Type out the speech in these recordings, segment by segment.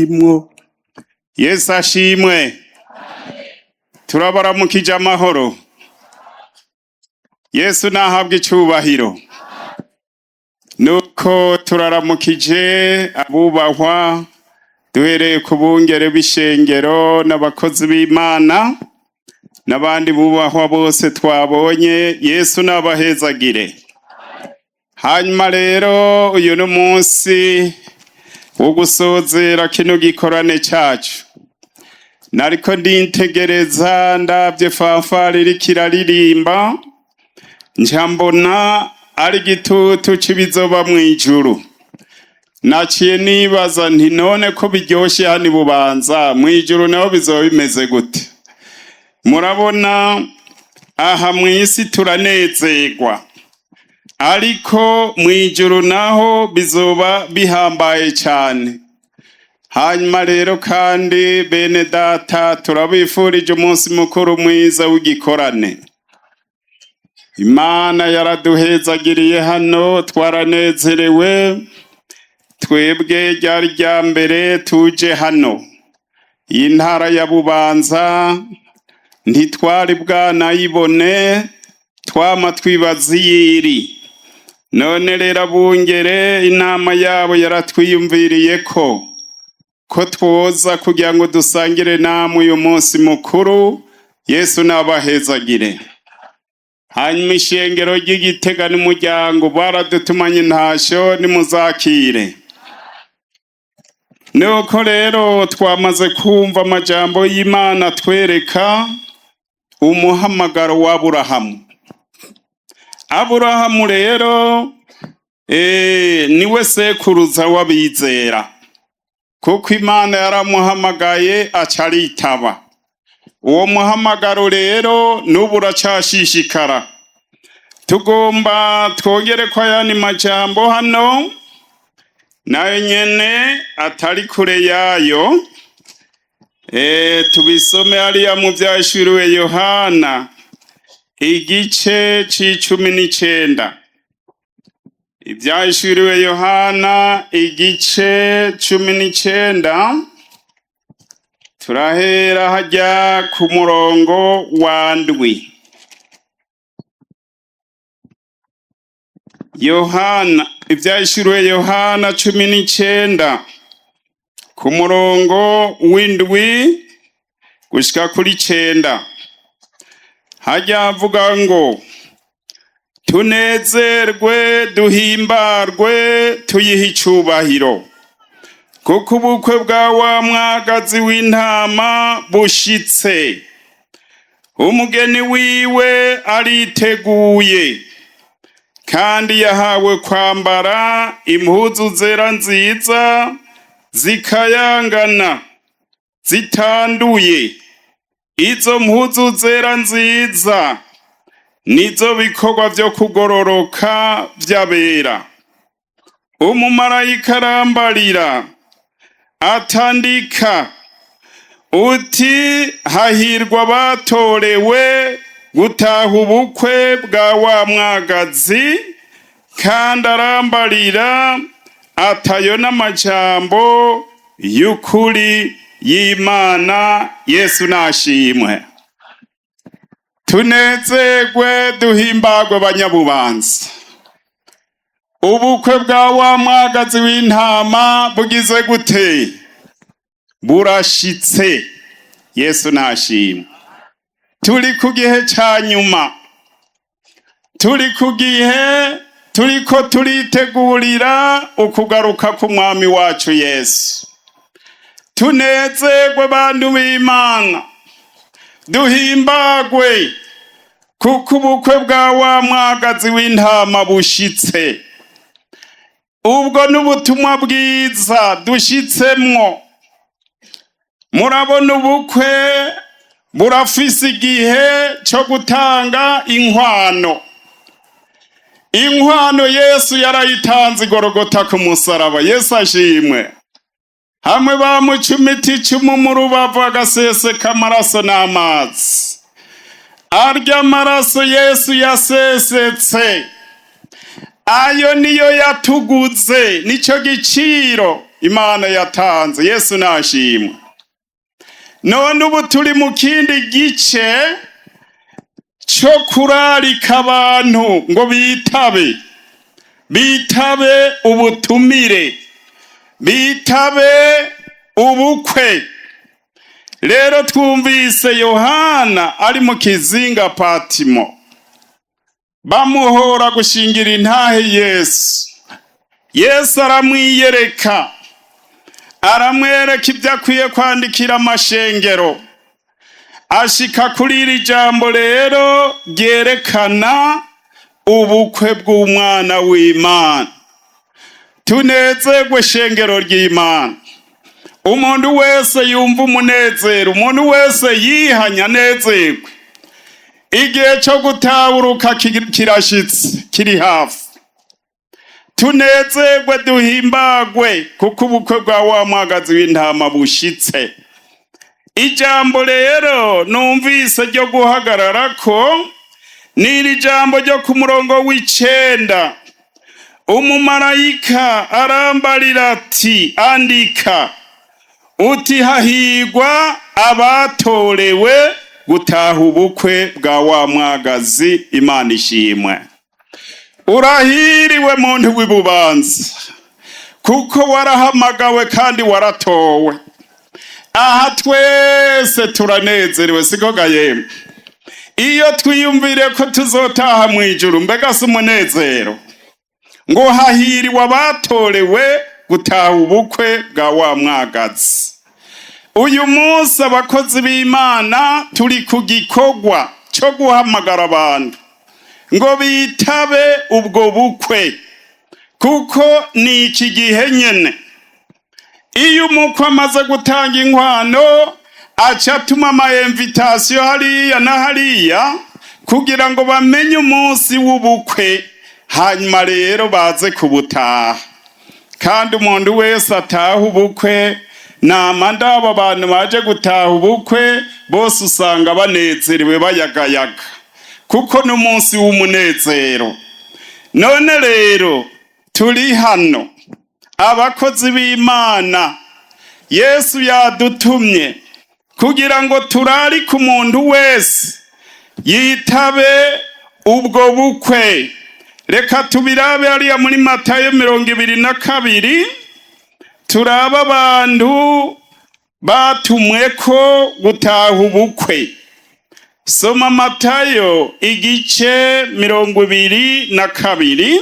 Imwo Yesu ashimwe. Turabaramukije amahoro. Yesu nahabwa icubahiro. Nuko turaramukije abubahwa, duhereye ku bungere b'ishengero n'abakozi b'Imana n'abandi bubahwa bose twabonye. Yesu nabahezagire. Hanyuma rero uyu ni umunsi wo gusozera kino gikorane cacu. Nariko nditegereza, ndavye fanfare iriko iraririmba, nca mbona ari igitutu c'ibizoba mw'ijuru. Naciye nibaza nti: "None ko biryoshe hano i Bubanza, mw'ijuru naho bizoba bimeze gute?" Murabona aha mw'isi turanezerwa, ariko mw'ijuru naho bizoba bihambaye cane. Hanyuma rero kandi, bene data, turabifurije umunsi mukuru mwiza w'igikorane. Imana yaraduhezagiriye hano, twaranezerewe. Twebwe ryari rya mbere tuje hano. Iyi ntara ya Bubanza ntitwari bwanayibone, twama twibaza iyiri. None rero abungere inama yabo yaratwiyumviriye ko twoza kugira ngo dusangire namwe uyu munsi mukuru. Yesu nabahezagire. Hanyuma ishengero ry'Igitega n'umuryango baradutumanye intasho, nimuzakire. Nuko rero twamaze kumva amajambo y'Imana twereka umuhamagaro w'Aburahamu. Aburahamu rero niwe sekuruza w'abizera, kuko Imana yaramuhamagaye aca aritaba. Uwo muhamagaro rero n'ubu uracashishikara. Tugomba twongere ko ayandi majambo hano nayo nyene atari kure yayo. Tubisome hariya mu Vyahishuriwe Yohana, igice c'19. Ivyahishuriwe Yohana, igice 19, turahera harya ku murongo wa 7. Yohana, Ivyahishuriwe Yohana 19, ku murongo w'7 gushika kuri 9. Harya havuga ngo: "Tunezerwe, duhimbarwe, tuyihe icubahiro, kuko ubukwe bwa wa mwagazi w'intama bushitse, umugeni wiwe ariteguye, kandi yahawe kwambara impuzu zera nziza zikayangana zitanduye. Izo mpuzu zera nziza nizo bikorwa vyo kugororoka vy'abera. Umumarayika arambarira atandika uti: 'Hahirwa batorewe gutaha ubukwe bwa wa mwagazi.' Kandi arambarira atayo n'amajambo y'ukuri y'Imana." Yesu nashimwe. Tunezerwe, duhimbagwe, banyabubanza. Ubukwe bwa wa mwagazi w'intama bugize gute? Burashitse. Yesu nashimwe. Turi ku gihe ca nyuma, turi ku gihe turiko turitegurira ukugaruka k'umwami wacu Yesu. Tunezerwe, bantu b'Imana, duhimbagwe, kuko ubukwe bwa wa mwagazi w'intama bushitse. Ubwo n'ubutumwa bwiza dushitsemwo. Murabona, ubukwe burafise igihe co gutanga inkwano. Inkwano Yesu yarayitanze igorogota ku musaraba. Yesu ashimwe. Hamwe bamucumita icumu mu rubavu, agaseseka amaraso n'amazi. Arya amaraso Yesu yasesetse, ayo niyo yatuguze, nico giciro. Imana yatanze. Yesu nashimwe. None ubu turi mu kindi gice cyo kurarika abantu ngo bitabe, bitabe ubutumire, bitabe ubukwe. Rero twumvise Yohana ari mu kizinga Patimo, bamuhora gushingira intahe Yesu. Yesu aramwiyereka, aramwereka ibyo akwiye kwandikira amashengero. Ashika kuri iri jambo rero ryerekana ubukwe bw'umwana w'Imana. Tunezerwe, shengero ry'Imana. Umuntu wese yumva umunezero, umuntu wese yihanya anezerwe. Igihe cyo gutahuruka kirashitse, kiri hafi. Tunezerwe, duhimbagwe, kuko ubukwe bwa wa mwagazi w'intama bushitse. Ijambo rero numvise ryo guhagarara ko ni iri jambo ryo ku murongo w'9. Umumarayika arambarira ati: "Andika uti: hahigwa abatorewe gutaha ubukwe bwa wa mwagazi." Imana ishimwe. Urahiriwe muntu w'Ibubanza, kuko warahamagawe kandi waratowe. Aha twese turanezerewe, siko ga yemwe? Iyo twiyumvire ko tuzotaha mu ijuru, mbega si umunezero? Ngo hahiriwe abatorewe gutaha ubukwe bwa wa mwagazi. Uyu munsi abakozi b'Imana turi ku gikorwa cyo guhamagara abantu ngo bitabe ubwo bukwe, kuko ni iki gihe nyene. Iyo umukwe amaze gutanga inkwano, aca atuma ama invitation hariya na hariya kugira ngo bamenye umunsi w'ubukwe, hanyuma rero baze kubutaha. Kandi umuntu wese ataha ubukwe, nama ndaba abantu baje gutaha ubukwe bose usanga banezerewe, bayagayaga, kuko n'umunsi w'umunezero. None rero turi hano abakozi b'Imana, Yesu yadutumye kugira ngo turarike umuntu wese yitabe ubwo bukwe. Reka tubirabe hariya muri Matayo 22, turabe abantu batumwe ko gutaha ubukwe. Soma Matayo igice 22,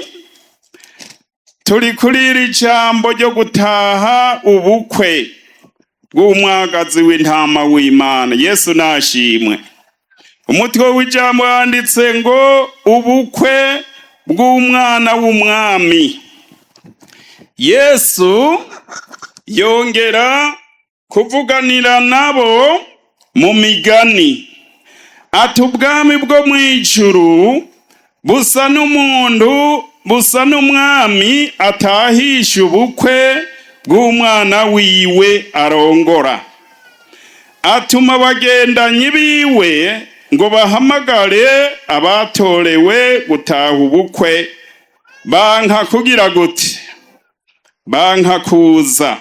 turi kuri iri jambo ryo gutaha ubukwe bw'umwagazi w'intama w'Imana. Yesu nashimwe. Umutwe w'ijambo wanditse ngo ubukwe bw'umwana w'umwami. Yesu yongera kuvuganira nabo mu migani, ati: "Ubwami bwo mu ijuru busa n'umuntu, busa n'umwami atahisha ubukwe bw'umwana wiwe arongora. Atuma abagendanyi biwe ngo bahamagare abatorewe gutaha ubukwe, banka kugira gute? Banka kuza.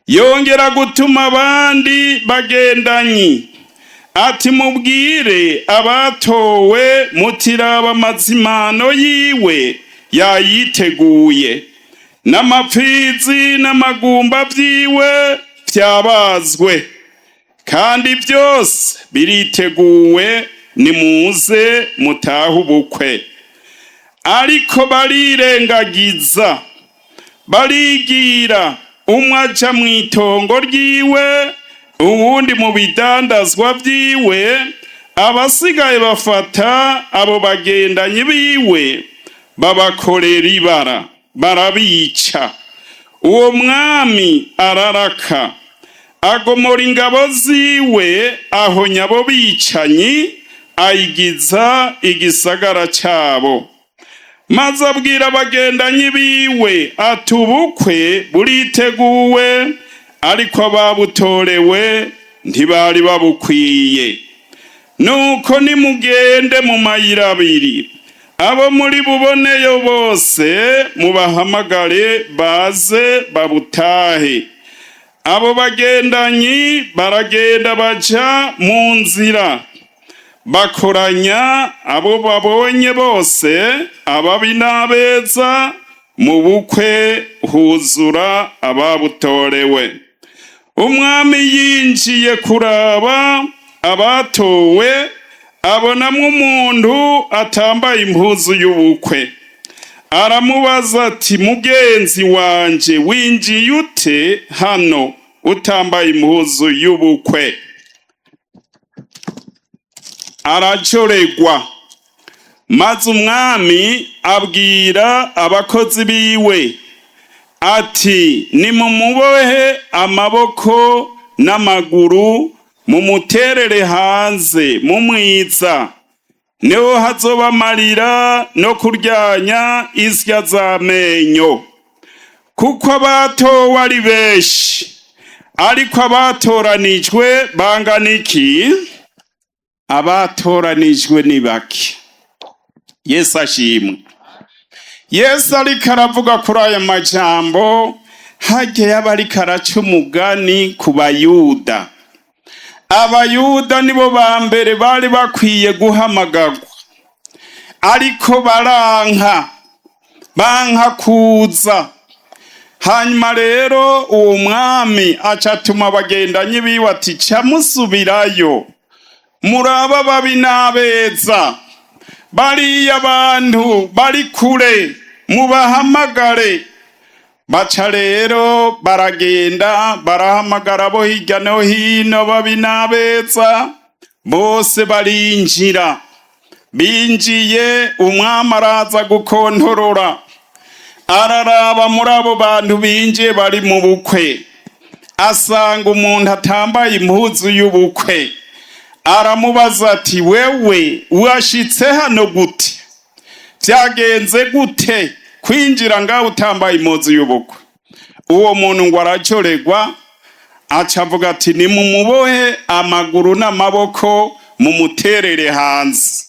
Yongera gutuma abandi bagendanyi, ati: mubwire abatowe mutiraba amazimano yiwe yayiteguye, n'amapfizi n'amagumba vyiwe vyabazwe, kandi byose biriteguwe, nimuze mutahe ubukwe. Ariko barirengagiza, barigira, umwe aja mw'itongo ryiwe, uwundi mu bidandazwa vyiwe. Abasigaye bafata abo bagendanyi biwe, babakorera ibara, barabica. Uwo mwami araraka, agomora ingabo ziwe, ahonya abo bicanyi, ayigiza igisagara cabo. Maze abwira abagendanyi biwe ati: ubukwe buriteguwe, ariko ababutorewe ntibari babukwiye. Nuko nimugende mu mayira abiri. Abo muri buboneyo bose mubahamagare baze babutahe. Abo bagendanyi baragenda baja mu nzira, bakoranya abo babonye bose, ababi n'abeza, mu bukwe huzura ababutorewe. Umwami yinjiye kuraba abatowe, abonamwo umuntu atambaye impuzu y'ubukwe. Aramubaza ati: "Mugenzi wanje, winjiye ute hano utambaye impuzu y'ubukwe?" Arajoregwa. Maze umwami abwira abakozi biwe ati: "Nimumubohe amaboko n'amaguru, mumuterere hanze mumwiza, niho hazoba amarira no kuryanya isya z'amenyo, kuko abatowe ari benshi, ariko abatoranijwe bangana iki? Abatoranijwe ni bake." Yesu ashimwe. Yesu ariko aravuga kuri aya majambo, harya yaba ariko araca umugani ku Bayuda. Abayuda nibo ba mbere bari bakwiye guhamagarwa, ariko baranka, banka kuza. Hanyuma rero uwo mwami aca atuma abagendanyi biwe ati: "Ca musubirayo, muraba babi n'abeza, bariya bantu bari kure mubahamagare." Baca rero baragenda barahamagara bo hirya no hino, babi n'abeza, bose barinjira. Binjiye, umwami araza gukontorora, araraba muri abo bantu binjiye bari mu bukwe, asanga umuntu atambaye impuzu y'ubukwe. Aramubaza ati: "Wewe washitse hano gute? Vyagenze gute kwinjira ngaho utambaye impuzu y'ubukwe?" Uwo muntu ngo arajoregwa, aca avuga ati: "Nimumubohe amaguru n'amaboko, mumuterere hanze,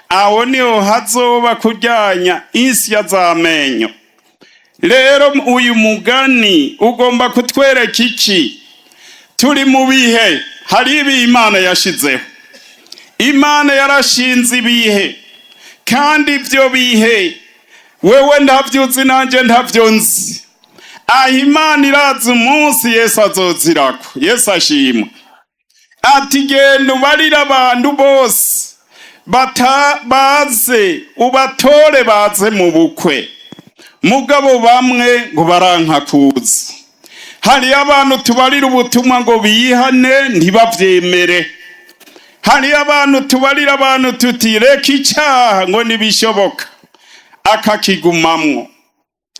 aho niho hazoba kuryanya insya z'amenyo." Rero uyu mugani ugomba kutwereka iki? Turi mu bihe, hari ibi Imana yashizeho. Imana yarashinze ibihe, kandi ibyo bihe wewe ntavyuzi, nanje ntavyo nzi. Aho Imana irazi umunsi Yesu azozirako. Yesu ashimwe. Ati: "Genda ubarire abantu bose bata baze, ubatore baze mu bukwe." Mugabo bamwe ngo baranka kuza. Hariyo abantu tubarira ubutumwa ngo bihane, ntibavyemere. Hariyo abantu tubarira abantu tuti: "Reka icyaha", ngo ntibishoboka, akakigumamwo.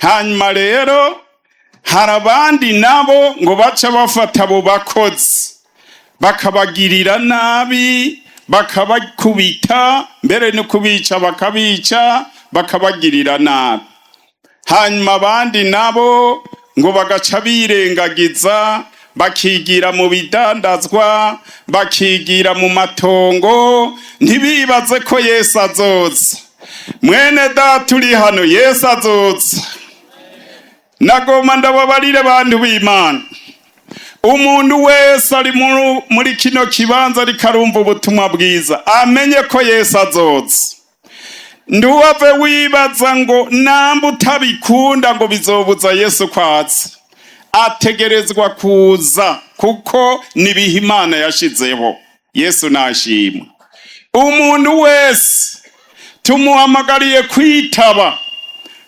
Hanyuma rero hari abandi nabo ngo baca bafata abo bakozi, bakabagirira nabi, bakabakubita, mbere no kubica bakabica, bakabagirira nabi. Hanyuma abandi nabo ngo bagaca birengagiza, bakigira mu bidandazwa, bakigira mu matongo, ntibibaze ko Yesu azoza. Mwene Data uri hano, Yesu azoza. Nagoma ndababarire, bantu b'Imana, umuntu wese ari muri kino kibanza ariko arumva ubutumwa bwiza, amenye ko Yesu azoza. Ntiwave wibaza ngo namba utabikunda ngo bizobuza Yesu kwaza. Ategerezwa kuza, kuko nibiha Imana yashizeho. Yesu nashimwe. Umuntu wese tumuhamagariye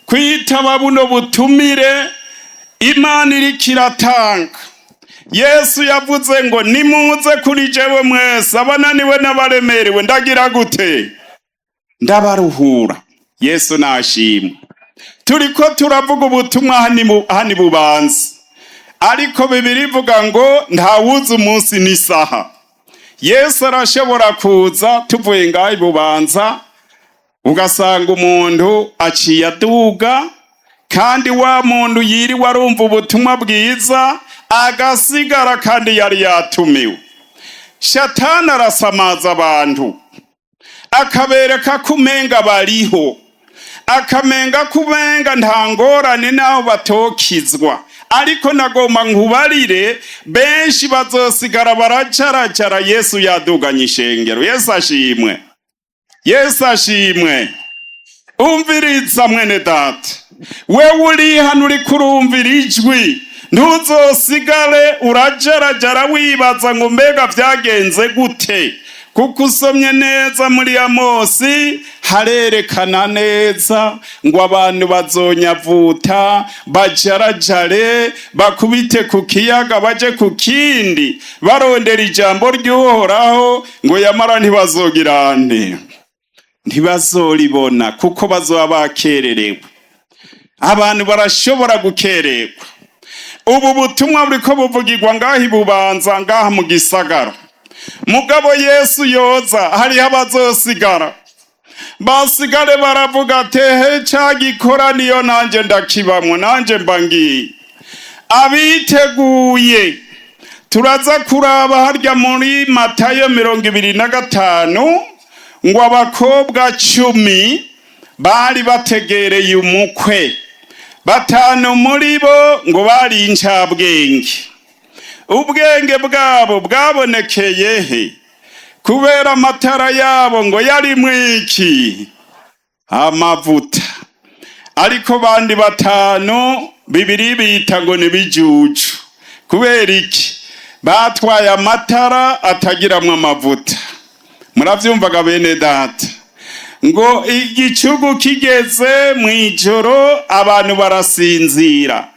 kwitaba buno butumire Imana iriko iratanga. Yesu yavuze ngo: "Nimuze kuri jewe mwese abananiwe n'abaremerewe, ndagira gute? Ndabaruhura." Yesu nashimwe. Turiko turavuga ubutumwa hani Bubanza, ariko Bibiri ivuga ngo ntawuzi umunsi n'isaha. Yesu arashobora kuza tuvuye ngaho i Bubanza, ugasanga umuntu aciye aduga, kandi wa muntu yiriwe arumva ubutumwa bwiza agasigara kandi yari yatumiwe. Shatani arasamaza abantu, akabereka ko umenga bariho. Akamenga kubenga nta ngorane n'aho batokizwa, ariko nagomba nkubarire, benshi bazosigara baracaracara Yesu yaduganye ishengero. Yesu ashimwe, Yesu ashimwe. Umviriza mwene data, wewe uri hano uriko urumvira ijwi, ntuzosigare urajarajara wibaza ngo mbega vyagenze gute? Kuko usomye neza muri Amosi, harerekana neza ngo abantu bazonyavuta, bajarajare, bakubite ku kiyaga baje ku kindi, barondera ijambo ry'Uhoraho, ngo yamara ntibazogirane, ntibazoribona, kuko bazoba bakererewe. Abantu barashobora gukererwa. Ubu butumwa buriko buvugirwa ngaha ibubanza, ngaha mu gisagara, mugabo Yesu yoza, hariho abazosigara, basigare baravuga tehe ca gikora niyo nanje ndakibamwo, nanje mba ngiye. Abiteguye, turaza kuraba harya muri Matayo 25, ngo abakobwa 10 bari bategereye umukwe, batanu muri bo ngo bari incabwenge. Ubwenge bwabo bwabonekeye he? Kubera amatara yabo ngo yari mwiki? Amavuta. Ariko bandi batanu bibiri bita ngo ni bijuju. Kubera iki? Batwaye amatara atagiramwo amavuta. Muravyumvaga bene data, ngo igicugu kigeze mw'ijoro, abantu barasinzira.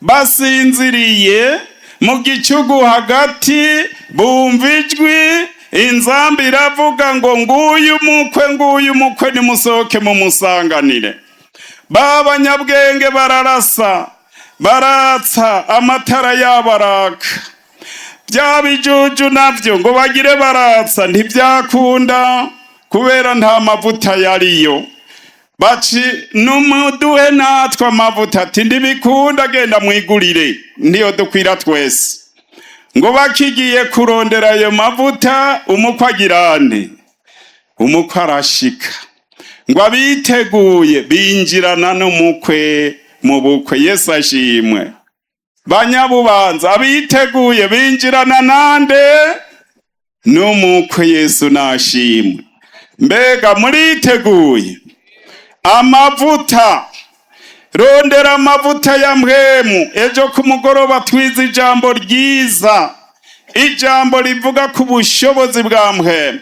Basinziriye mu gicugu hagati, bumva ijwi, inzamba iravuga ngo nguyu umukwe, nguyu umukwe, nimusohoke mumusanganire. Ba banyabwenge bararasa, baratsa, amatara yabo araka. Bya bijuju navyo ngo bagire baratsa, ntibyakunda kubera nta mavuta yariyo. Baci numuduhe natwe amavuta. Ati ndibikunda, genda mwigurire, niyo dukwira twese. Ngo bakigiye kurondera ayo mavuta, umukwe agirane, umukwe arashika. Ngo abiteguye binjirana n'umukwe mu bukwe. Yesu ashimwe. Banyabubanza, abiteguye binjirana nande? N'umukwe. Yesu nashimwe. Mbega muriteguye? Amavuta, rondera amavuta ya mpwemu. Ejo ku mugoroba twize ijambo ryiza, ijambo rivuga ku bushobozi bwa mpwemu.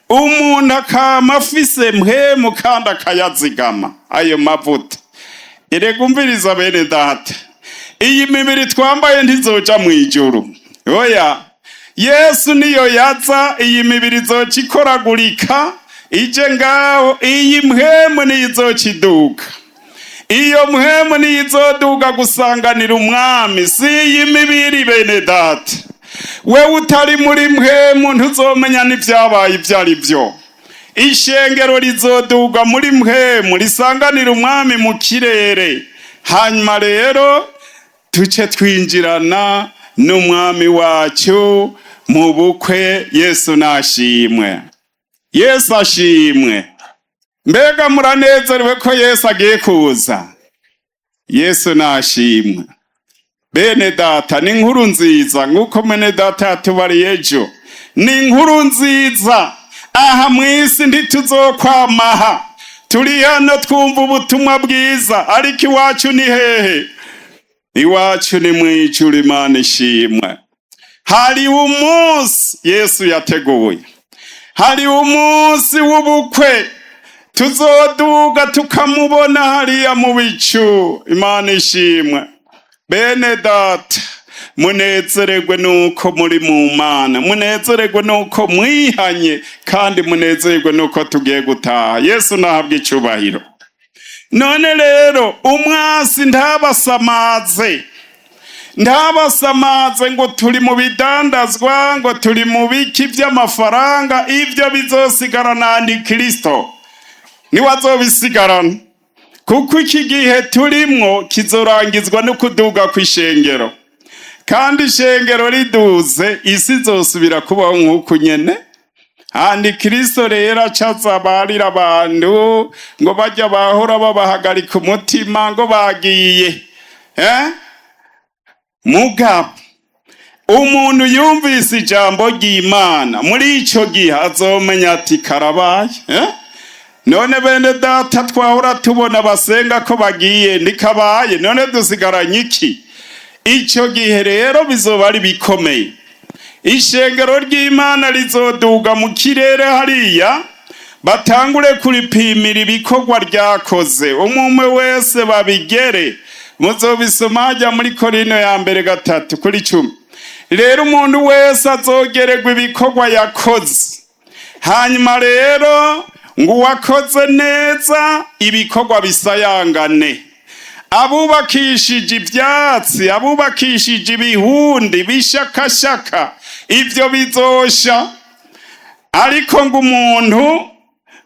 Umuntu akama afise mpwemu kandi akayazigama ayo mavuta. Erega umviriza bene data, iyi mibiri twambaye ntizoja mu ijuru, oya. Yesu niyo yaza, iyi mibiri izoca ikoragurika ije ngaho. Iyi mpwemu niyo izoca iduga. Iyo mpwemu niyo izoduga gusanganira umwami, si iyi mibiri. Bene data, wewe utari muri mpwemu ntuzomenya n'ivyabaye ibyo ari byo. Ishengero rizoduga muri mpwemu, risanganira umwami mu kirere, hanyuma rero tuce twinjirana n'umwami wacu mu bukwe. Yesu nashimwe, Yesu ashimwe. Mbega muranezerewe ko Yesu agiye kuza? Yesu nashimwe. Bene data, ni inkuru nziza, nk'uko mwene data yatubariye ejo, ni inkuru nziza. Aha mu isi ntituzokwamaha. Turi hano twumva ubutumwa bwiza, ariko iwacu ni hehe? Iwacu ni mu ijuru. Imana ishimwe. Hari umunsi Yesu yateguye, hari umunsi w'ubukwe, tuzoduga tukamubona hariya mu bicu. Imana ishimwe. Bene data, munezererwe nuko muri mu Mana, munezererwe nuko mwihanye, kandi munezerwe nuko tugiye gutaha. Yesu nahabwa icubahiro. None rero umwasi ntabasamaze, ntabasamaze ngo turi mu bidandazwa, ngo turi mu biki by'amafaranga. Ibyo bizosigara na Antikristo, niwe azobisigarana, kuko iki gihe turimwo kizorangizwa no kuduga kw'ishengero. Kandi ishengero riduze, isi izosubira kubaho nk'uku nyene. Handi Kristo rero acaza abarira abantu ngo bajya bahora babahagarika umutima ngo bagiye. Mugabo umuntu yumvise ijambo ry'Imana muri ico gihe azomenya ati karabaye. None bene data twahora tubona basenga ko bagiye, ntikabaye, none dusigaranye iki? Ico gihe rero bizoba ari bikomeye. Ishengero ry'Imana rizoduga mu kirere hariya, batangure kuripimira ibikorwa ryakoze, umwe wese babigere. Muzobisoma hajya muri Korino ya mbere 3:10. Rero umuntu wese azogererwa ibikorwa yakoze. Hanyuma rero ngo uwakoze neza ibikorwa bisayangane, abubakishije ivyatsi, abubakishije ibihundi bishakashaka, ivyo bizosha. Ariko ngo umuntu,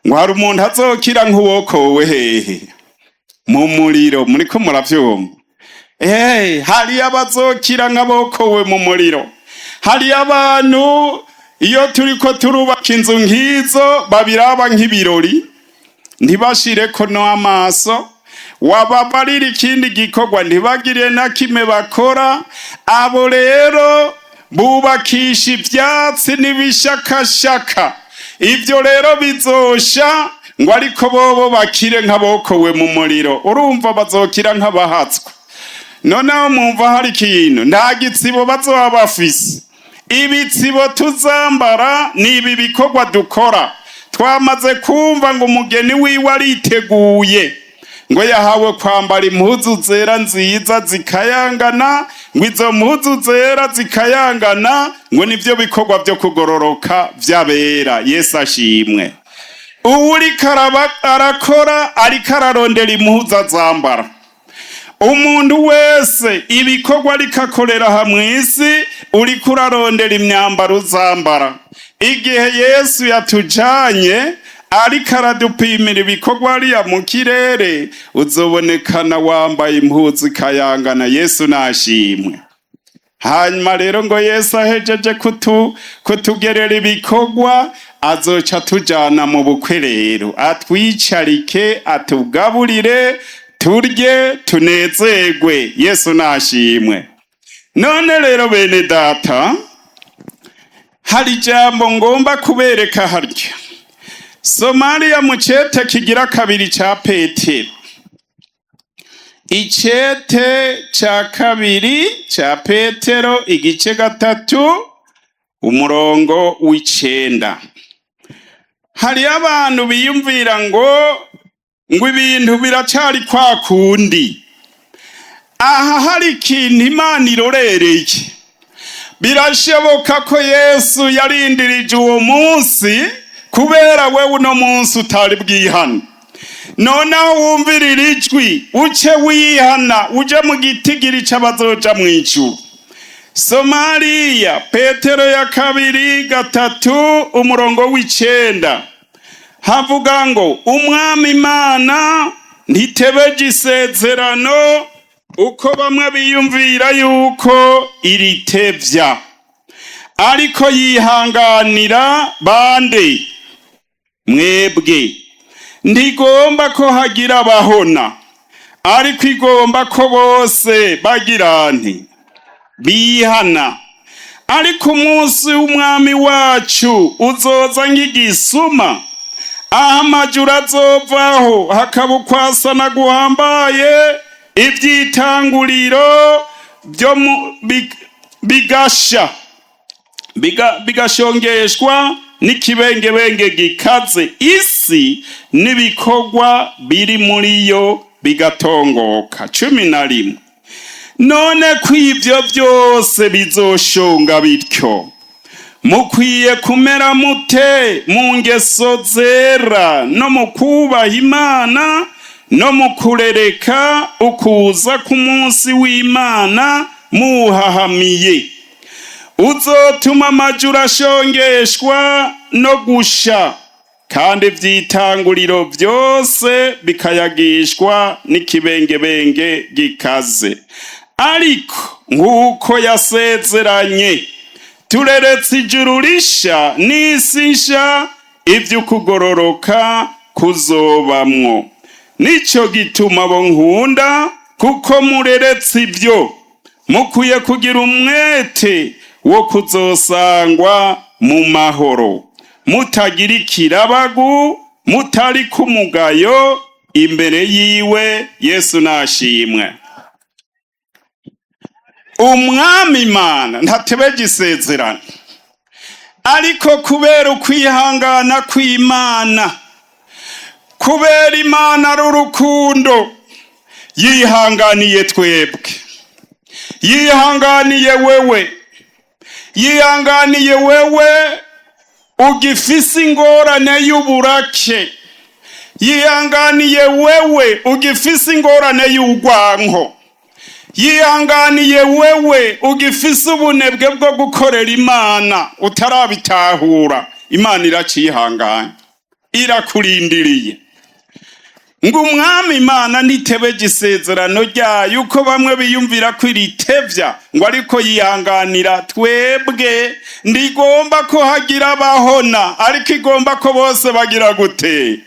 ngo hari umuntu azokira nk'uwokowe hehe? Mu muriro. Muriko muravyumva? Hari abazokira nk'abokowe mu muriro. Hari abantu iyo turiko turubaka inzu nk'izo babiraba nk'ibirori, ntibashireko no amaso, wababarira ikindi gikorwa ntibagire na kimwe bakora. Abo rero bubakisha ivyatsi n'ibishakashaka, ivyo rero bizosha, ngo ariko bobo bakire nk'abokowe mu muriro. Urumva bazokira nk'abahatswe. Noneho mwumva hari ikintu, nta gitsibo bazoba bafise. Ibitsibo tuzambara ni ibi bikorwa dukora. Twamaze kumva ngo umugeni wiwe ariteguye, ngo yahawe kwambara impuzu zera nziza zikayangana, ngo izo mpuzu zera zikayangana ngo nivyo bikorwa vyo kugororoka vy'abera. Yesu ashimwe. Uwuriko arakora ariko ararondera impuzu azambara. Umuntu wese ibikorwa ariko akorera aha mw'isi, uriko urarondera imyambaro uzambara. Igihe Yesu yatujanye ariko aradupimira ibikorwa ariya mu kirere, uzobonekana wambaye impuzu ikayangana. Yesu nashimwe. Hanyuma rero ngo Yesu ahejeje kutugerera ibikorwa, azoca tujana mu bukwe rero, atwicarike, atugaburire, turye, tunezerwe. Yesu nashimwe. None rero bene data, hari ijambo ngomba kubereka harya. Somaliya mu cete kigira kabiri ca Petero, icete ca kabiri ca Petero, igice 3, umurongo w'9. Hariyo abantu biyumvira ngo ibintu biracari kwa kundi. Aha hari ikintu Imana irorereye. Birashoboka ko Yesu yarindirije uwo munsi kubera wewe uno munsi utari bwihana. Noneho wumvirira ijwi, uce wihana, uje mu gitigiri c'abazoja mw'ijuru. Somaliya Petero ya kabiri 3, umurongo w'9, havuga ngo umwami Imana ntitebeje isezerano uko bamwe biyumvira yuko iritevya, ariko yihanganira bande? Mwebwe. Ntigomba ko hagira abahona, ariko igomba ko bose bagira nti bihana. Ariko umunsi w'umwami wacu uzoza nk'igisuma, aho amajuru azovaho hakaba ukwasana guhambaye, ivyitanguriro byo bigasha bigashongeshwa n'ikibengebenge gikaze, isi n'ibikorwa biri muri yo bigatongoka. 11. None ko ivyo byose bizoshonga bityo, mukwiye kumera mute mu ngeso zera no mu kubaha Imana no mu kurereka ukuza k'umunsi w'Imana muhahamiye, uzotuma amajuru ashongeshwa no gusha, kandi ivyitanguriro byose bikayagishwa n'ikibengebenge gikaze? Ariko nk'uko yasezeranye, Tureretse ijuru risha n'isi nsha, ivy'ukugororoka kuzobamwo. Nico gituma, bo nkunda, kuko mureretse ibyo, mukwiye kugira umwete wo kuzosangwa mu mahoro, mutagira ikirabagu, mutari kumugayo imbere yiwe. Yesu nashimwe. Umwami Imana ntatebeje isezerano, ariko kubera ukwihangana kw'Imana, kubera Imana ari urukundo, yihanganiye twebwe, yihanganiye wewe, yihanganiye wewe ugifise ingorane y'uburake, yihanganiye wewe ugifise ingorane y'urwanko, yihanganiye wewe ugifise ubunebwe bwo gukorera Imana utarabitahura. Imana iracihanganye, irakurindiriye. Ngo umwami Imana ntitebeje isezerano ryayo, uko bamwe biyumvira ko iritevya, ngo ariko yihanganira twebwe. Ndigomba ko hagira abahona, ariko igomba ko bose bagira gute?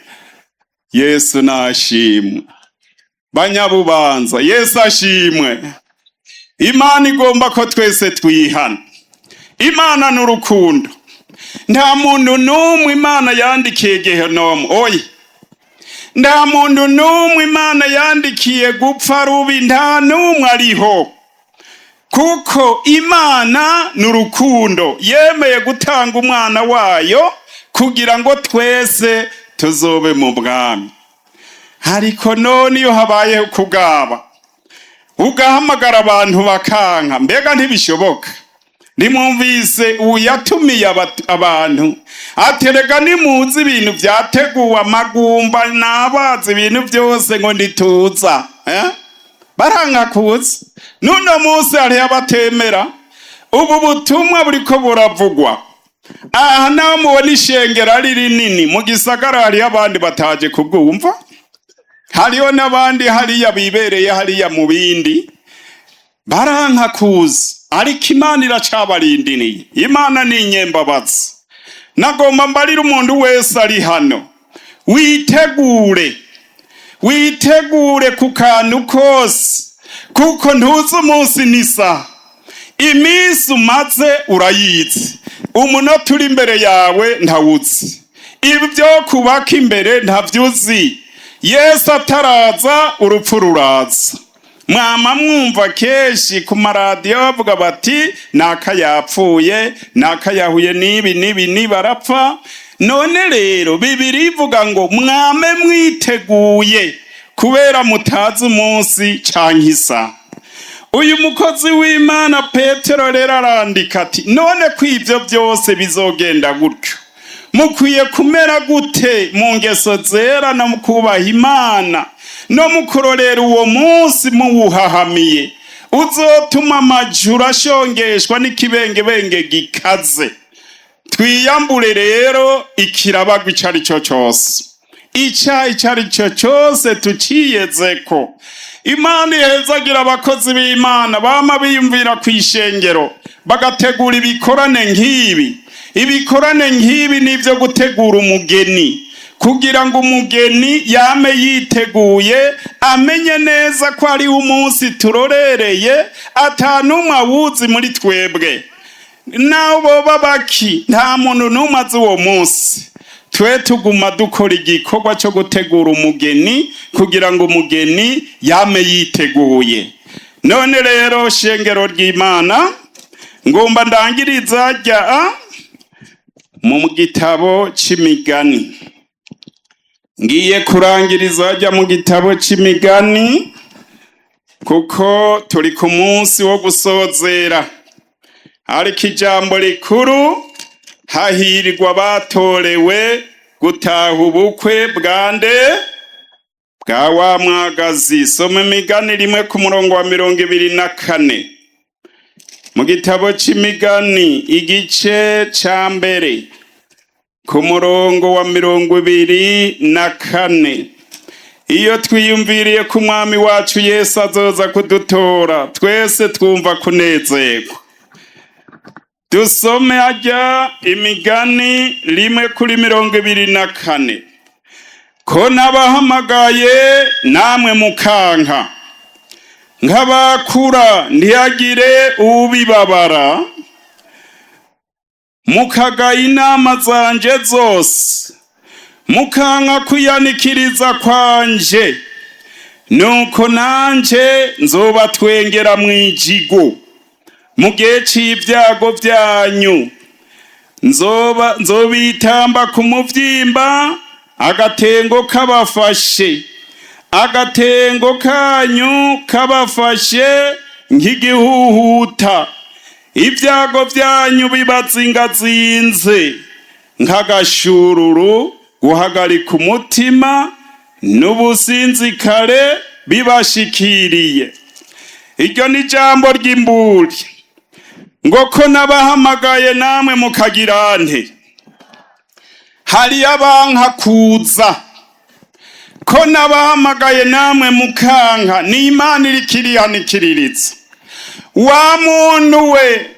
Yesu nashimwe. Banyabubanza, Yesu ashimwe. Imana igomba ko twese twihana. Imana ni urukundo. Nta muntu n'umwe Imana yandikiye gehenomu, oya. Nta muntu n'umwe Imana yandikiye gupfa rubi, nta n'umwe ariho, kuko Imana ni urukundo. Yemeye gutanga umwana wayo kugira ngo twese tuzobe mu bwami. Ariko none iyo habayeho kugaba, ugahamagara abantu bakanka, mbega ntibishoboka? Nimwumvise uyatumiye abantu, aterega nimuzi ibintu vyateguwe, amagumba n'abazi ibintu byose, ngo ndituza, eh? Baranka kuza. N'uno munsi hariho abatemera ubu butumwa buriko buravugwa aha. Naho mubona ishengero ari rinini mu gisagara, hariho abandi bataje kubwumva, hariho n'abandi hariya bibereye hariya mu bindi, baranka kuza. Ariko Imana iracabarindiriye. Imana ni inyembabazi. Nagomba mbarire umuntu wese ari hano: witegure, witegure ku kantu kose, kuko ntuzi umunsi n'isaha. Iminsi umaze urayizi, umunota uri imbere yawe ntawuzi, ibyo kubaka imbere ntavyuzi. Yesu ataraza, urupfu ruraza. Mwama mwumva kenshi ku maradiyo bavuga bati: "Naka yapfuye, naka yahuye n'ibi n'ibi niba arapfa." None rero Bibiri ivuga ngo mwame mwiteguye, kubera mutazi umunsi canke isaha. Uyu mukozi w'Imana Petero rero arandika ati: "None ko ivyo byose bizogenda gutyo, mukwiye kumera gute mu ngeso zera no mu kubaha Imana no mu kurorera uwo munsi muwuhahamiye, uzotuma amajuru ashongeshwa n'ikibengebenge gikaze?" Twiyambure rero ikirabagwa ico ari cyo cyose, icyaha icyo ari cyo cyose tuciyezeko. Imana ihezagira abakozi b'Imana bama biyumvira ku ishengero, bagategura ibikorane nk'ibi. Ibikorane nk'ibi ni ibyo gutegura umugeni, kugira ngo umugeni yame yiteguye, amenye neza ko ari umunsi turorereye, atanumwe awuzi muri twebwe. Naho boba baki, nta muntu n'umwe azi uwo munsi. Twe tuguma dukora igikorwa cyo gutegura umugeni, kugira ngo umugeni yame yiteguye. None rero, shengero ry'Imana, ngomba ndangiriza rya mu gitabo c'Imigani. Ngiye kurangiriza rya mu gitabo c'Imigani, kuko turi ku munsi wo gusozera. Ariko ijambo rikuru: hahirwa batorewe gutaha ubukwe bwande? Bwa wa mwagazi. Soma Imigani 1 ku murongo wa 24. Mu gitabo c'Imigani, igice ca 1 ku murongo wa 24. Iyo twiyumviriye ko umwami wacu Yesu azoza kudutora, twese twumva kunezerwa. Dusome ajya Imigani 1:24. Ko nabahamagaye namwe mukanka, nk'abakura ntihagire ubibabara, mukagaya inama zanje zose, mukanka kwiyanikiriza kwanje, nuko nanje nzobatwengera mwijigo mu gihe c'ibyago vyanyu, nzoba nzobitamba ku muvyimba agatengo kabafashe, agatengo kanyu kabafashe nk'igihuhuta, ibyago vyanyu bibazingazinze nk'agashururu, guhagarika umutima n'ubusinzikare bibashikiriye. Iryo ni ijambo ry'imburi ngo ko nabahamagaye namwe mukagira nte? Hariyo abanka kuza. Ko nabahamagaye namwe mukanka, ni Imana iriko irihanikiririza. Wa muntu we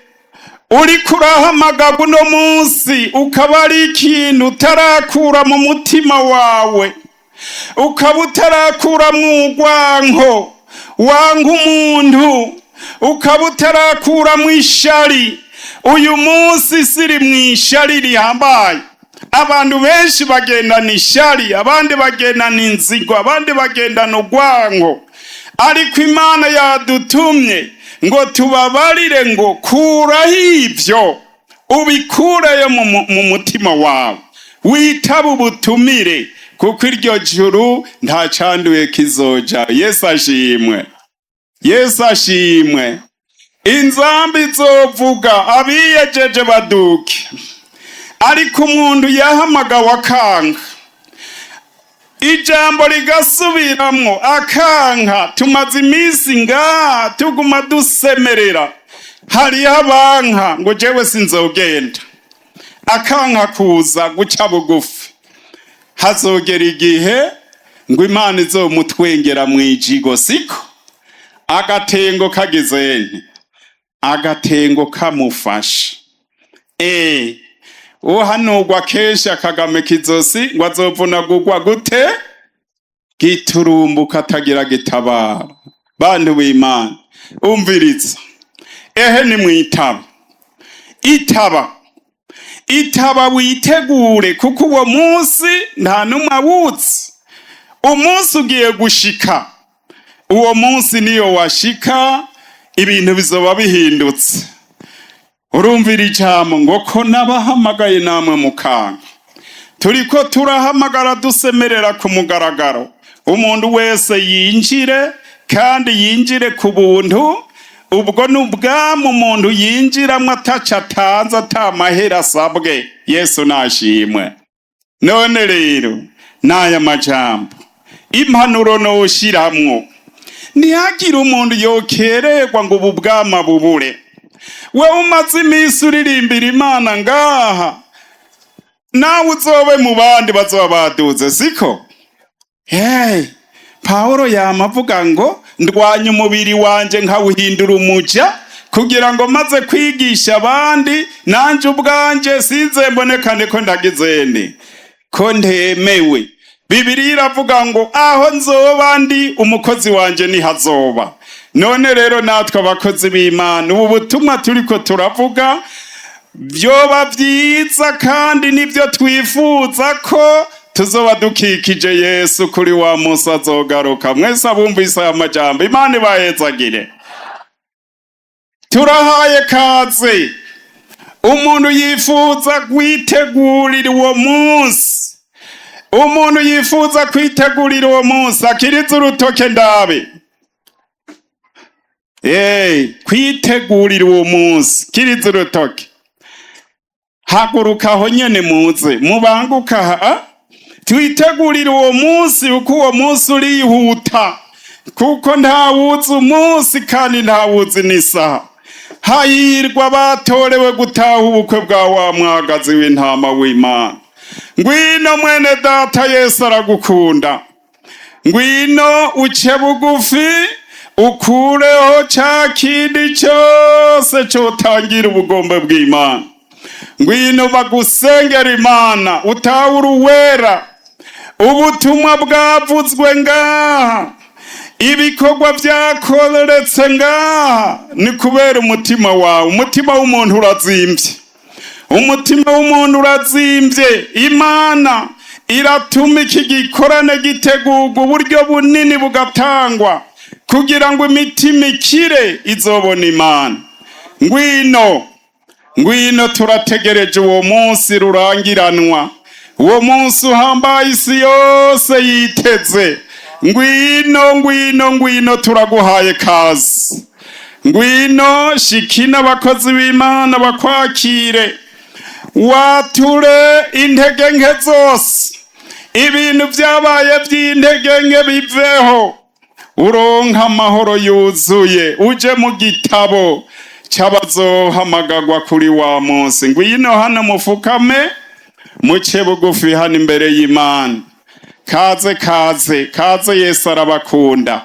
uriko urahamagara uno munsi, ukaba ari ikintu utarakura mu mutima wawe, ukaba utarakuramwo urwanko wanga umuntu, ukaba utarakuramwo ishari. Uyu munsi siri mw'ishari rihambaye. Abantu benshi bagendana ishari, abandi bagendana inzigo, abandi bagendana urwanko, ariko Imana yadutumye ngo tubabarire ngo kuraho ivyo, ubikureyo mu mutima wawe, witaba ubutumire, kuko iryo juru nta canduye kizoja. Yesu ashimwe, Yesu ashimwe. Inzambi izovuga, abiyejeje baduke, ariko umuntu yahamagawe akanga, ijambo rigasubiramwo akanka. Tumaze iminsi ngaha tuguma dusemerera, hariho abanka ngo jewe sinzogenda, akanka kuza guca bugufi. Hazogera igihe ngo Imana izomutwengera mwijigo, siko agatengo kagize nti agatengo kamufashe. Uhanurwa kenshi akagamika izosi ngo azovunagurwa gute? Giturumbuka atagira gitabara. Bantu b'Imana, umviriza, ehe nimwitaba, itaba, itaba, witegure, kuko uwo munsi nta n'umwe awuzi. Umunsi ugiye gushika, uwo munsi niyo washika ibintu bizoba bihindutse. Urumvira ijambo ngo ko nabahamagaye namwe mukanga. Turiko turahamagara dusemerera ku mugaragaro, umuntu wese yinjire, kandi yinjire ku buntu. Ubwo ni ubwami umuntu yinjiramwo ataco atanze, ata mahera asabwe. Yesu nashimwe. None rero n'aya majambo, impanuro noshiramwo, ntihagire umuntu yokererwa ngo ubu bwama bubure. Wewe umaze iminsi uririmbira Imana ngaha, nawe uzobe mu bandi bazoba baduze, siko? Hey, Pawulo yama avuga ngo ndwanya umubiri wanje nkawuhindura umuja, kugira ngo maze kwigisha abandi, nanje ubwanje sinze mbonekane ko ndagizene ko ntemewe. Bibiliya iravuga ngo aho nzoba ndi, umukozi wanje nihazoba. None rero natwe abakozi b'Imana, ubu butumwa turiko turavuga, vyoba vyiza kandi nivyo twifuza ko tuzoba dukikije Yesu kuri wa munsi azogaruka. Mwese abumvise aya majambo, Imana ibahezagire. Turahaye kaze umuntu yifuza kwitegurira uwo munsi. Umuntu yifuza kwitegurira uwo munsi akiriza urutoke ndabe. Kwitegurira uwo munsi, kiriza urutoke. Haguruka aho nyene, muze mubanguka ha twitegurire uwo munsi, kuko uwo munsi urihuta, kuko ntawuzi umunsi kandi ntawuzi n'isaha. Hahirwa batorewe gutaha ubukwe bwa wa mwagazi w'intama w'Imana. Ngwino mwene data, Yesu aragukunda. Ngwino uce bugufi. Ukureho ca kindi cyose cotangira ubugombe bw'Imana. Ngwino bagusengera Imana, utahura uwera. Ubutumwa bwavuzwe ngaha, ibikorwa byakoretse ngaha, ni kubera umutima wawe. Umutima w'umuntu urazimbye, umutima w'umuntu urazimbye. Imana iratuma iki gikorane gitegurwa, uburyo bunini bugatangwa kugira ngo imitima ikire, izobona Imana. Ngwino, ngwino, turategereje uwo munsi rurangiranwa, uwo munsi uhambaye isi yose yiteze. Ngwino, ngwino, ngwino, turaguhaye kazi. Ngwino shikina abakozi b'Imana bakwakire, wature intege nke zose, ibintu byabaye by'intege nke biveho, uronka amahoro yuzuye, uje mu gitabo cy'abazohamagagwa kuri wa munsi. Ngwino hano mufukame, muce bugufi hano imbere y'Imana. Kaze, kaze, kaze, Yesu arabakunda.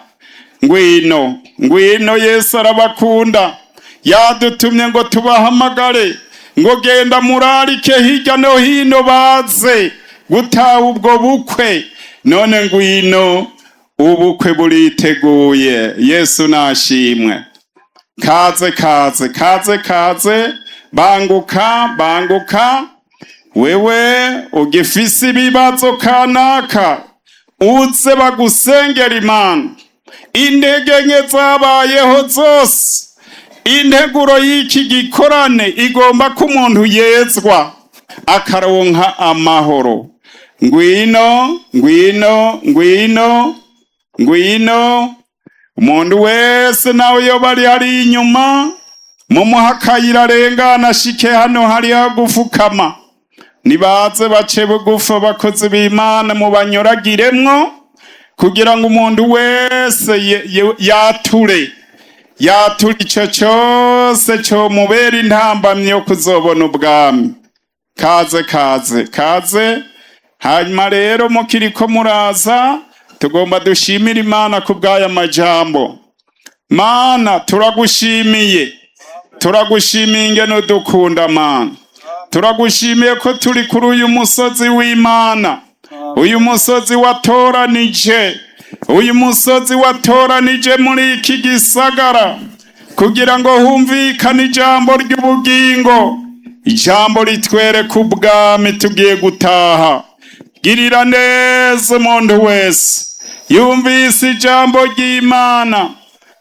Ngwino, ngwino, Yesu arabakunda. Yadutumye ngo tubahamagare, ngo genda murarike hirya no hino baze gutaha ubwo bukwe. None ngwino, ubukwe buriteguye. Yesu nashimwe. Kaze, kaze, kaze, kaze, banguka, banguka. Wewe ugifise ibibazo kanaka, uze bagusengera Imana. Intege nke zabayeho zose, integuro y'iki gikorane igomba ko umuntu yezwa akaronka amahoro. Ngwino, ngwino, ngwino, ngwino. Umuntu wese nawe yoba ari hari inyuma, mumuha akayira arengana ashike hano hariho gufukama. Nibaze bace bugufi, abakozi b'Imana mubanyuragiremwo kugira ngo umuntu wese yature, yature ico cyose comubera intambamyi yo kuzobona ubwami. Kaze, kaze, kaze. Hanyuma rero mukiriko muraza, tugomba dushimire Imana ku bw'aya majambo. Mana, turagushimiye, turagushimiye ingene udukunda. Mana, turagushimiye ko turi kuri uyu musozi w'Imana, uyu musozi watoranije, uyu musozi watoranije muri iki gisagara kugira ngo humvikane ijambo ry'ubugingo, ijambo ritwereka ubwami tugiye gutaha. Girira neza umuntu wese yumvise ijambo ry'Imana.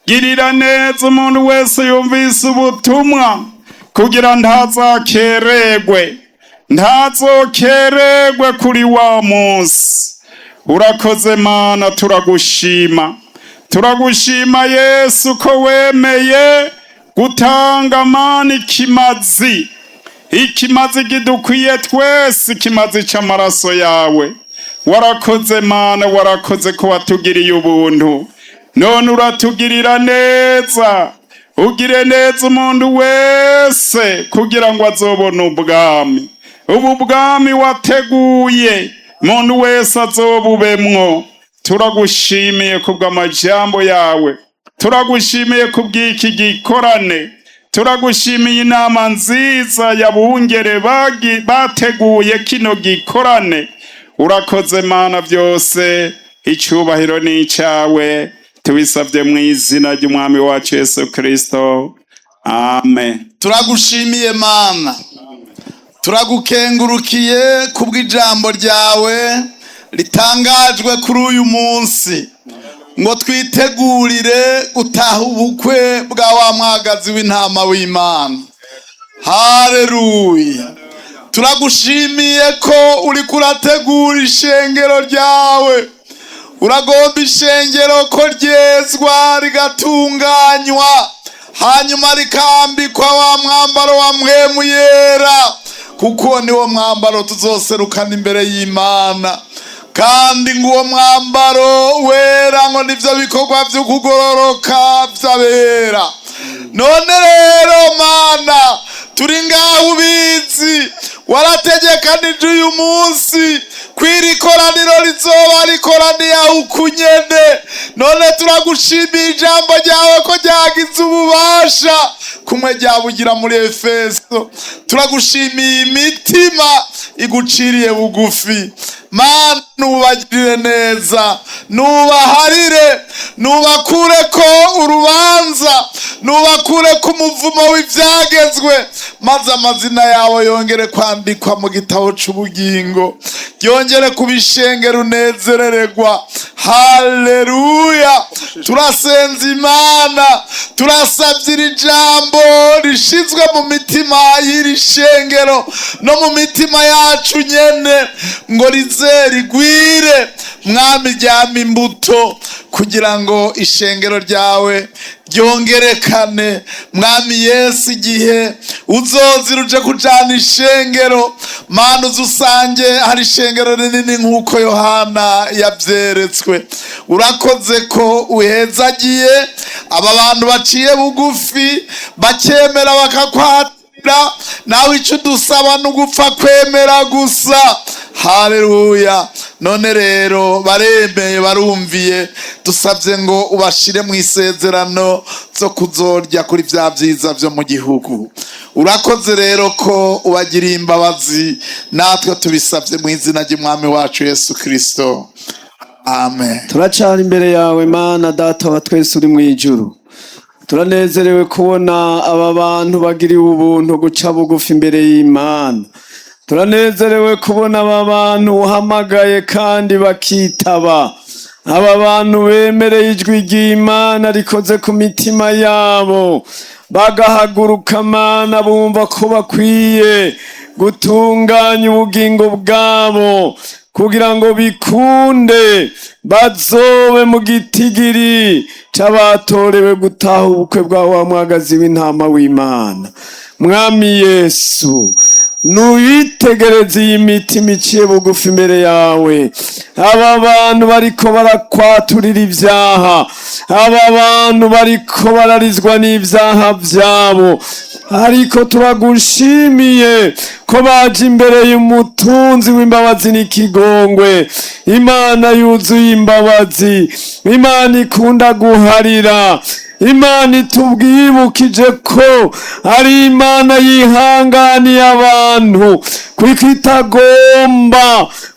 Girira neza umuntu wese yumvise ubutumwa kugira ntazakeregwe, ntazokeregwe kuri wa munsi. Urakoze Mana, turagushima, turagushima Yesu ko wemeye gutanga, Mana, ikimazi, ikimazi gidukwiye twese, ikimazi c'amaraso yawe. Warakoze Mana, warakoze ko watugiriye ubuntu, none uratugirira neza. Ugire neza umuntu wese kugira ngo azobone ubwami, ubu bwami wateguye, umuntu wese azobubemwo. Turagushimiye kubw'amajambo yawe, turagushimiye kubw'iki gikorane, turagushimiye inama nziza y'abungere bateguye kino gikorane. Urakoze Mana, byose icyubahiro ni icyawe. Tubisabye mu izina ry'Umwami wacu Yesu Kristo, amen. Turagushimiye Mana, turagukengurukiye kubw'ijambo ryawe ritangajwe kuri uyu munsi ngo twitegurire gutaha ubukwe bwa wa mwagazi w'intama w'Imana. Haleluya! Turagushimiye ko uriko urategura ishengero ryawe. Uragomba ishengero ko ryezwa, rigatunganywa, hanyuma rikambikwa wa mwambaro wa Mpwemu Yera, kuko niwo mwambaro tuzoserukana imbere y'Imana. Kandi ngo uwo mwambaro wera ngo nivyo bikorwa vy'ukugororoka vy'abera. None rero Mana, turi ngaho ubizi, warategekanije uyu munsi. Kw'iri koraniro rizoba rikoraniye aho ukunyene. None turagushimiye ijambo ryawe ko ryagize ububasha kumwe ryabugira muri Efeso. Turagushimiye imitima iguciriye bugufi. Mana, nubagirire neza, nubaharire, nubakure ko urubanza, nubakure ko umuvumo w'ibyagezwe, maze amazina yawe yongere kwandikwa mu gitabo c'ubugingo, ryongere kubishengera unezerererwa. Haleluya! Turasenza Imana, turasabye iri jambo rishizwe mu mitima y'iri shengero no mu mitima yacu nyene ngo rize rigwire, Mwami, ryama imbuto kugira ngo ishengero ryawe ryongerekane. Mwami Yesu, igihe uzozira uje kujana ishengero, Mana, uze usange hari ishengero rinini nk'uko Yohana yavyeretswe. Urakoze ko uhezagiye aba bantu baciye bugufi, bakemera bakakwatira. Nawe icyo udusaba ni ugupfa kwemera gusa. Haleluya! None rero baremeye, barumviye. Dusabye ngo ubashire mu isezerano zo kuzorya kuri bya byiza byo mu gihugu. Urakoze rero ko ubagiriye imbabazi. Natwe tubisabye mu izina ry'Umwami wacu Yesu Kirisito, amen. Turacana imbere yawe, Mana Data wa twese uri mu ijuru. Turanezerewe kubona aba bantu bagiriwe ubuntu guca bugufi imbere y'Imana. Turanezerewe kubona aba bantu uhamagaye kandi bakitaba, aba bantu bemereye ijwi ry'Imana rikoze ku mitima yabo, bagahaguruka, Mana, bumva ko bakwiye gutunganya ubugingo bwabo kugira ngo bikunde bazobe mu gitigiri c'abatorewe gutaha ubukwe bwa wa mwagazi w'intama w'Imana. Mwami Yesu, nuyitegereze iyi mitima iciye bugufi imbere yawe. Aba bantu bariko barakwaturira ibyaha, aba bantu bariko bararizwa n'ibyaha byabo, ariko turagushimiye ko baje imbere y'umutunzi w'imbabazi n'ikigongwe, Imana yuzuye imbabazi, Imana ikunda guharira, Imana itubwibukije ko ari Imana yihanganiye abantu, kuko itagomba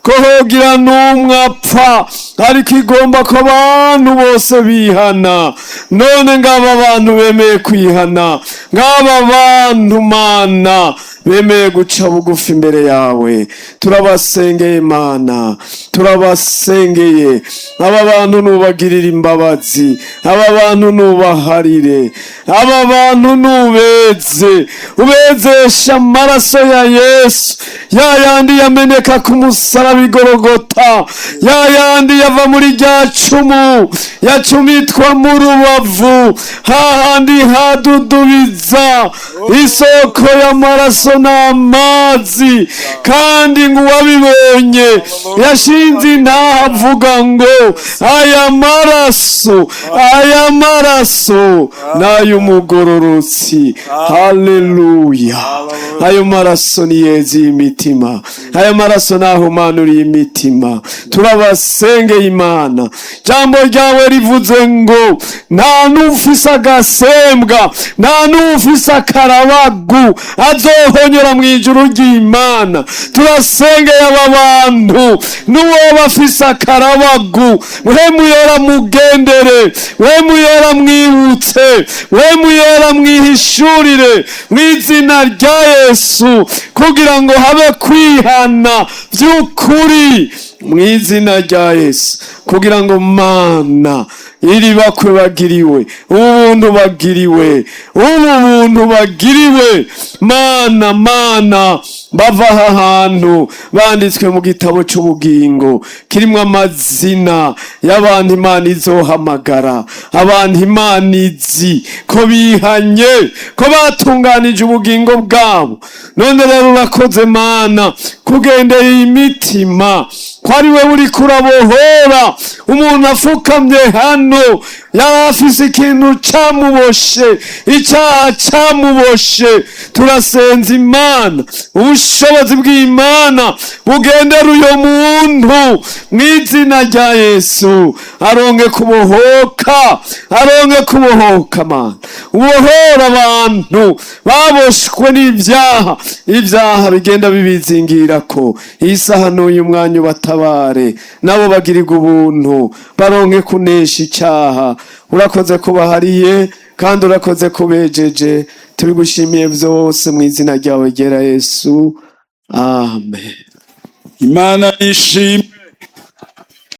ko hogira n'umwe apfa, ariko igomba ko abantu bose bihana. None ngaba bantu bemeye kwihana, ngaba bantu, Mana, bemeye guca bugufi imbere yawe, turabasengeye, Mana, turabasengeye. Aba bantu nubagirira imbabazi, aba bantu nubaharire, aba bantu nubeze, ubezesha amaraso ya Yesu, ya yandi yameneka ku musaraba igorogota, ya yandi yava muri rya cumu yacumitwa mu rubavu, hahandi hadudubiza isoko y'amaraso n'amazi, kandi ngo uwabibonye yashinze intaha avuga ngo: "Aya maraso, aya maraso n'ay'umugororotsi." Haleluya! Ayo maraso ni yeza iyi mitima, ayo maraso nahumanuriye imitima. Turabasengeye, Imana. Jambo ryawe rivuze ngo nta n'ufise agasembwa, nta n'ufise akarabagu azohonyora mu ijuru ry'Imana. Turasengeye aba bantu, n'uwo bafise akarabagu, we muyora mugendere, we muyora mwibutse, we muyora mwihishurire mu izina rya Yesu, kugira ngo habe kwihana by'ukuri mu izina rya Yesu, kugira ngo, Mana, iri bakwe bagiriwe ubuntu, bagiriwe ubu buntu, bagiriwe, Mana, Mana, bava aha hantu banditswe mu gitabo cy'ubugingo kirimo amazina y'abantu Imana izohamagara, abantu Imana izi ko bihanye, ko batunganije ubugingo bwabo. None rero urakoze, Mana, kugendeye imitima, ko ari we uri kurabohora umuntu afukamye hano. Yari afise ikintu camuboshe, icyaha camuboshe. Turasenza Imana, ubushobozi bw'Imana bugendera uyo muntu mu izina rya Yesu, aronge kubohoka, aronge kubohoka. Mana, ubohora abantu baboshwe n'ibyaha, ibyaha bigenda bibizingira ko iyi saha n'uyu mwanya ubatabare, nabo bagirirwa ubuntu, baronke kunesha icyaha. Urakoze kubahariye kandi urakoze kubejeje. Tubigushimiye byose mu izina ryawe ryera Yesu, amen. Imana nishimwe.